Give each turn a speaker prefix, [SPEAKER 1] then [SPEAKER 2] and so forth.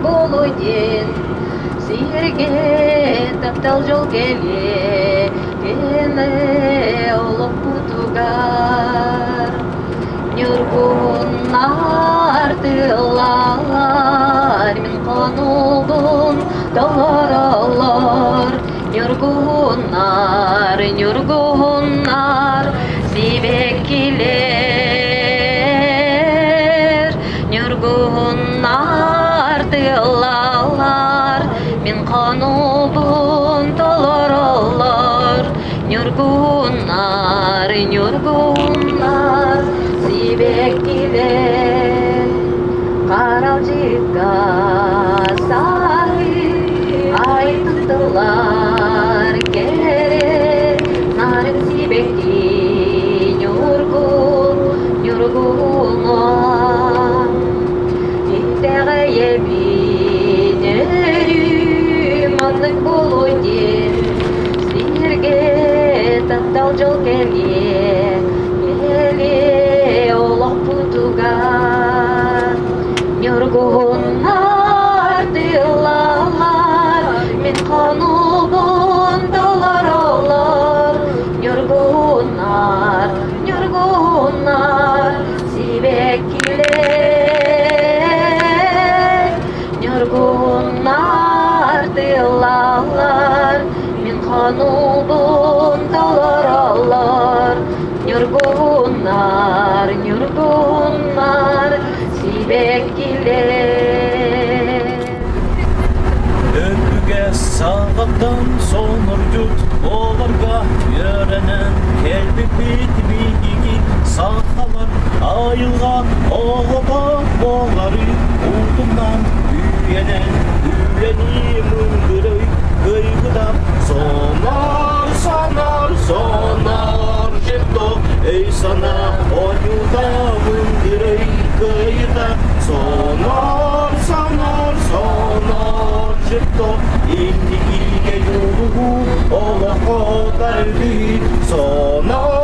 [SPEAKER 1] Буолуо диэн сиргэ таптал дьол кэлиэ, кэлэ олохпутугар. Ньургуһуннар тыллалар, мин хонуубун толороллор. Ньургуһуннар, ньургуһуннар, сибэккилэр. Ньургуһуннар тыллалар, мин хонуубун толороллор. Ньургуһуннар, ньургуһуннар, сибэккилэр. Харалдьыкка саһыы айтыттылар кэрэ нарын сибэкки ньургун, ньургуна. Итэҕэйэбин өрүү маннык буолуо диэн сиргэ таптал дьол кэлиэ, кэлиэ олохпутугар. Ньургуһуннар тыллаллар, мин хонуубун толороллор. Ньургуһуннар, ньургуһуннар, сибэккилэр. Ньургуһуннар тыллаллар, мин хонуубун толороллор. Ньургуһуннар, ньургуһуннар, сибэккилэр.
[SPEAKER 2] Өбүгэ саҕаттан сонордьут буоларга үөрэнэн кэлбиппит биһиги сахалар айылҕа оҕото буолары утумнаан үйэнэн үлэни мындырый кыйгыта сонор сонор сонор жепто өй санаа ойута мындырый кыйыта сонор сонор сонор жепто инникигэ дьулуһуу олоххо тардыы сонор.